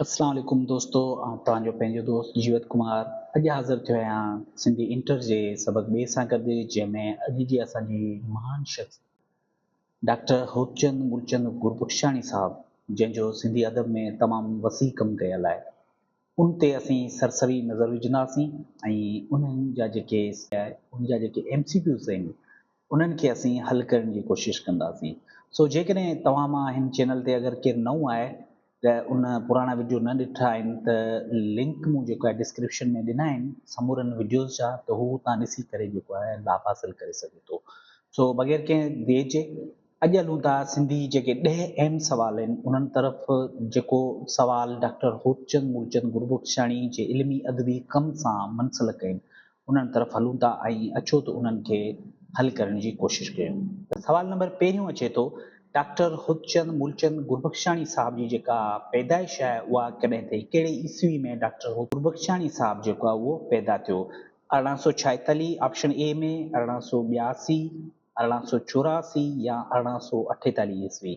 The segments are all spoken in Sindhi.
اسلام عليڪم دوستو آئون توهان جو پنهنجو دوست جيوت ڪمار اڄ حاضر ٿيو آهيان سنڌي انٽر جي سبق ٻئي سان گڏ جنهن ۾ اڄ جي اسان جي مهان شخص ڊاڪٽر هوتچند مولچند گربخشاڻي صاحب جنهن جو سنڌي ادب ۾ تمام وسيع ڪم ڪيل آهي ان تي اسين سرسري نظر وجهنداسين ۽ انهن جا جيڪي ان جا جيڪي ايم سي ڪيوز آهن انهن کي اسين حل ڪرڻ جي ڪوشش ڪنداسين سو جيڪڏهن توهان مان هن چينل تي اگر ڪير نئون آهي ته ان پراڻا وڊيو نه ڏٺا آهن ته لنڪ مون جيڪو آهي ڊسڪرپشن ۾ ڏنا آهن سمورن وڊيوز جا ته هو اتان ڏسي ڪري جيڪو آهي لاڀ حاصل ڪري سگهي ٿو سو بغير ڪنهن دير جي اڄ هلون ٿا سنڌي جيڪي 10 اهم سوال آهن انهن طرف جيڪو سوال ڊاڪٽر هوتچند مولچند گربخشاڻي جي علمي ادبي ڪم سان منسلڪ آهن انهن طرف هلون ٿا ۽ اچو ته انهن کي حل ڪرڻ جي ڪوشش ڪيون. ته سوال نمبر پهريون اچي ٿو ڊاڪٽر هوتچند مولچند گربخشاڻي صاحب جي جيڪا پيدائش آهي اها ڪڏهن ٿي ڪهڙي عيسوي ۾ ڊاڪٽر گربخشاڻي صاحب جيڪو آهي اهو پيدا ٿيو 1846 آپشن اي ۾ 1882 1884 يا 1848 عيسوي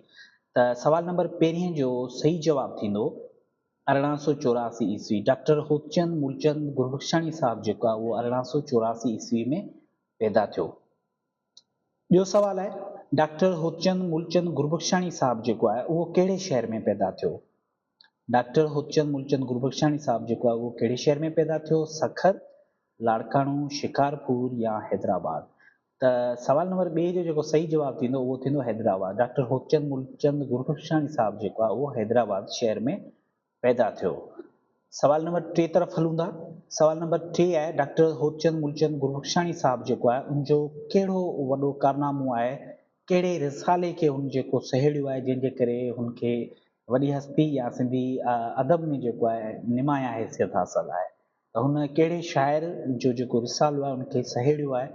ته سوال نمبر پهرين جو صحيح جواب ٿيندو 1884 عيسوي، ڊاڪٽر هوتچند مولچند گربخشاڻي صاحب جيڪو آهي اهو 1884 عيسوي ۾ پيدا ٿيو. ٻيو سوال آهي ڊاڪٽر هوتچند مولچند گربخشاڻي صاحب جيڪو آهي اهو ڪهڙي شهر ۾ پيدا ٿيو؟ ڊاڪٽر هوتچند مولچند گربخشاڻي صاحب جيڪو آهي اهو ڪهڙي شهر ۾ پيدا ٿيو؟ سکر، لاڙڪاڻو، شڪارپور يا حيدرآباد؟ ته سوال نمبر ٻئي جو جيڪو صحيح جواب ٿيندو اهو ٿيندو حيدرآباد. ڊاڪٽر هوتچند مولچند گربخشاڻي صاحب جيڪو آهي اهو حيدرآباد شهر ۾ پيدا ٿيو. سوال نمبر ٽي طرف هلون ٿا. سوال نمبر ٽي آهي ڊاڪٽر هوتچند مولچند گربخشاڻي صاحب جيڪو آهي ان جو ڪهڙو وڏو ڪارنامو آهي، ڪهڙي رسالي کي هن جيڪو سهيڙيو آهي جنهن جي ڪري هن کي وڏي هستي يا سنڌي ادب ۾ جيڪو آهي نمايان حيثيت حاصل آهي. ته هن ڪهڙي شاعر جو جيڪو رسالو آهي ان کي سهيڙيو آهي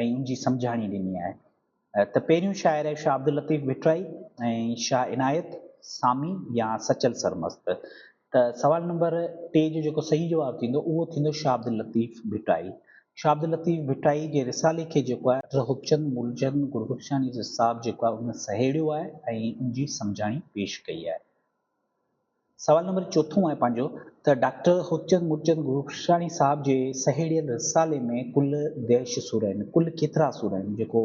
۽ ان جي سمجهاڻي ڏني آهي ته پهريون شاعر آهي شاهه عبداللطيف ڀٽائي ۽ شاهه عنايت، سامي يا سچل سرمست ته سوال نمبر ٽي جو جيڪو صحيح جواب ٿيندو اهو ٿيندو شاهه عبداللطيف ڀٽائي. شاهه عبداللطيف ڀٽائي جي رسالي کي جيڪو آهي هوتچند مولچند گربخشاڻي صاحب جيڪو آهي ان سهيڙيو آهي ۽ ان جي سمجهاڻي پيش ڪئي آهي. سوال نمبر چوٿون آهي پنهنجو ته ڊاڪٽر هوتچند مولچند گربخشاڻي صاحب جي سهيڙيل رسالي ۾ ڪل ديش سور آهن، ڪل ڪيترا سور آهن؟ جيڪو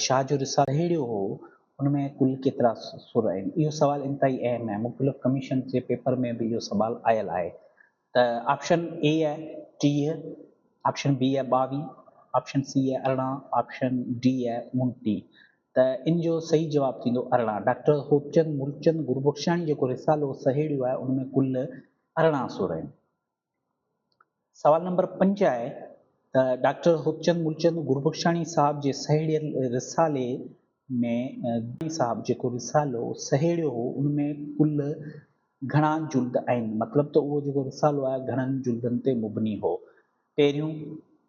شاهه جو رسالو سهيڙيو هو ان ۾ ڪل ڪيترا سور آهن؟ اهو سوال انتهائي اهم آهي، مختلف ڪميشن جي پيپر ۾ به اهو سوال آيل آهي ته آپشن اي آهي 30، آپشن بي آهي 22، آپشن سي آهي 18، آپشن ڊي آهي 29. ته ان جو صحيح جواب ٿيندو 18. ڊاڪٽر هوتچند مولچند گربخشاڻي جيڪو رسالو سهيڙيو آهي ان ۾ ڪل 18 سر آهن. سوال نمبر پنج آهي ته ڊاڪٽر هوتچند مولچند گربخشاڻي صاحب جي سهيڙيل رسالي ۾ صاحب جيڪو رسالو سهيڙيو هو ان ۾ ڪل گهڻا جلد آهن مطلب ته اهو جيڪو رسالو آهي گهڻن جلدن تي مبني هو. پهريون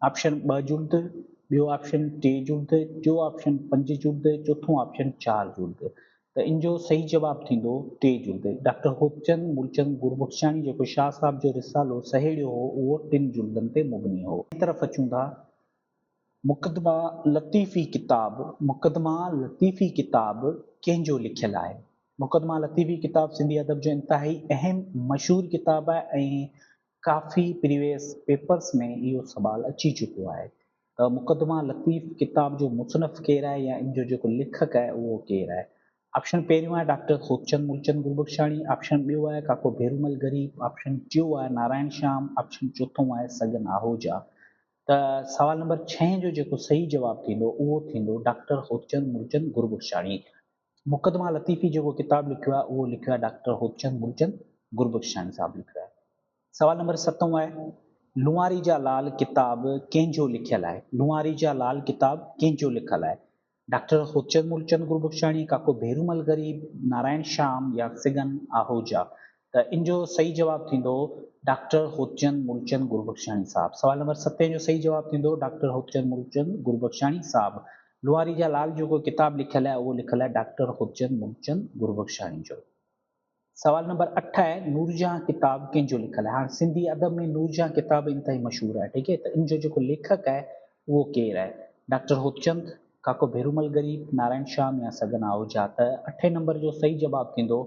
آپشن ٻه جلد، ٻيو آپشن ٽي جلد، ٽيون آپشن پنج جلد، چوٿون آپشن چار جلد. ته ان جو صحيح جواب ٿيندو ٽي جلد. ڊاڪٽر هوتچند مولچند گربخشاڻي جيڪو شاهه صاحب جو رسالو سهيڙيو هو اهو ٽن جلدن تي مبني هو. ٻئي طرف اچون ٿا مقدمه لطيفي ڪتاب، مقدمه لطيفي ڪتاب ڪنهن جو لکيل آهي؟ مقدمه لطيفي ڪتاب سنڌي ادب جو انتهائي اهم مشهور ڪتاب آهي ۽ ڪافي پريويس پيپرس ۾ اهو سوال اچي چڪو آهي ته مقدمه لطيف ڪتاب جو مصنف ڪير آهي يا ان جو جيڪو ليکڪ آهي اهو ڪير آهي؟ آپشن پهريون آهي ڊاڪٽر هوتچند مولچند گربخشاڻي، آپشن ٻيو آهي ڪاڪو ڀيرومل غريب، آپشن ٽيون آهي نارائڻ شيام، آپشن چوٿون آهي سڳن آهوجا. ته سوال نمبر ڇهين جو جيڪو صحيح جواب ٿيندو اهو ٿيندو ڊاڪٽر هوتچند مولچند گربخشاڻي. مقدمه لطيفي جيڪو ڪتاب لکيو آهي اهو لکيو آهي ڊاڪٽر هوتچند مولچند گربخشاڻي صاحب لکيو آهي. سوال نمبر ستون آهي لنواري جا لال ڪتاب ڪنهن جو لکيل آهي؟ لنواري جا لال ڪتاب ڪنهن جو لکيل آهي؟ ڊاڪٽر هوتچند مولچند گربخشاڻي، ڪاڪو ڀيرومل غريب، نارائڻ شيام يا سگن آهوجا؟ ته ان جو صحيح جواب ٿيندو ڊاڪٽر هوتچند مولچند گربخشاڻي صاحب. سوال نمبر ستين جو صحيح جواب ٿيندو ڊاڪٽر هوتچند مولچند گربخشاڻي صاحب. لوهاري جا لال جو ڪو ڪتاب لکيل آهي اهو لکيل آهي ڊاڪٽر هوتچند مولچند گربخشاڻي جو. سوال نمبر اٺ آهي نورجهان ڪتاب ڪنهن جو لکيل آهي؟ هاڻ سنڌي ادب ۾ نورجهان ڪتاب انتهائي مشهور آهي ٺيڪ آهي ته ان جو جيڪو ليکڪ آهي اهو ڪير آهي؟ ڊاڪٽر هوتچند، ڪاڪو ڀيرومل غريب، نارائڻ شيام يا سگن آهوجا؟ ته اٺين نمبر جو صحيح جواب ٿيندو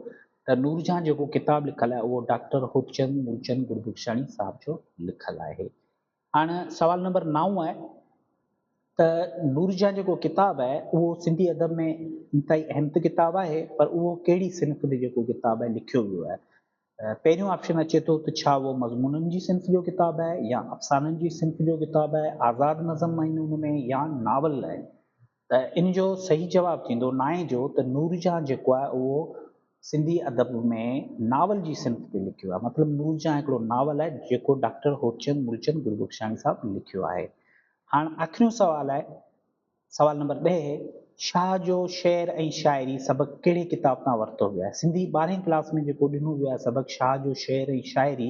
ته نورجهان جيڪو ڪتاب لکيل آهي اهو ڊاڪٽر هوتچند مولچند گربخشاڻي صاحب جو لکيل آهي. هاڻ سوال نمبر نائون آهي ته نورجهان جيڪو ڪتاب آهي اهو سنڌي ادب ۾ انتهائي اهم ته ڪتاب آهي پر اهو ڪهڙي صنف تي جيڪو ڪتاب آهي لکيو ويو آهي؟ پهريون آپشن اچي ٿو ته ڇا اهو مضمونن جي صنف جو ڪتاب آهي يا افسانن جي صنف جو ڪتاب آهي، آزاد نظم آهن ان ۾ يا ناول آهي؟ ته ان جو صحيح جواب ٿيندو نائين جو ته نورجهان جيڪو آهي اهو سنڌي ادب ۾ ناول جي صنف تي لکيو آهي مطلب نورجهان هڪڙو ناول آهي جيڪو ڊاڪٽر هوتچند مولچند گربخشاڻي صاحب لکيو آهي. هاڻ آخريون سوال آهي سوال نمبر ڏهه شاهه جو شعر ۽ شاعري سبق ڪهڙي ڪتاب تان ورتو ويو آهي؟ سنڌي ٻارهين ڪلاس ۾ جيڪو ڏنو ويو آهي سبق شاهه جو شعر ۽ شاعري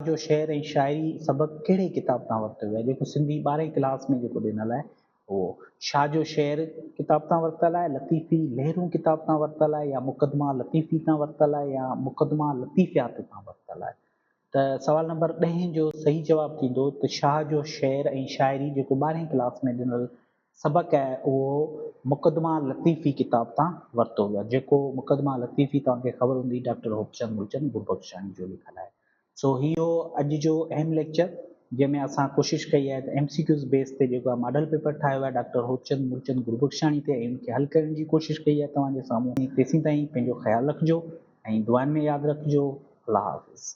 جو شعر ۽ شاعري سبق ڪهڙي ڪتاب تان ورتو ويو آهي جيڪو سنڌي ٻارهين ڪلاس ۾ جيڪو ڏنل آهي اهو شاهه جو شعر ڪتاب تان ورتل آهي، لطيفي لهرون ڪتاب تان ورتل آهي يا مقدمه لطيفي تان ورتل آهي يا مقدمه لطيفيات تان ورتل آهي؟ ته سوال نمبر ڏهين جو صحيح جواب ٿيندو ته شاهه جو شعر ۽ شاعري جيڪو ٻارهين ڪلاس ۾ ڏنل سبق آهي اهو مقدمه لطيفي ڪتاب تان ورتو ويو آهي جيڪو مقدمه لطيفي توهان کي خبر هوندي ڊاڪٽر هوپچند مولچند گربخشاڻي جو لکيل آهي. سو هي هو اڄ جو اهم ليڪچر جنهن ۾ اسان ڪوشش ڪئي آهي ته ايم سي ڪيوز بيس تي جيڪو آهي ماڊل پيپر ٺاهيو آهي ڊاڪٽر هوتچند مولچند گربخشاڻي تي ۽ ان کي حل ڪرڻ جي ڪوشش ڪئي آهي توهان جي سامهون. تيسين تائين پنهنجو خيال رکجو ۽ دعائن ۾ ياد رکجو. الله حافظ.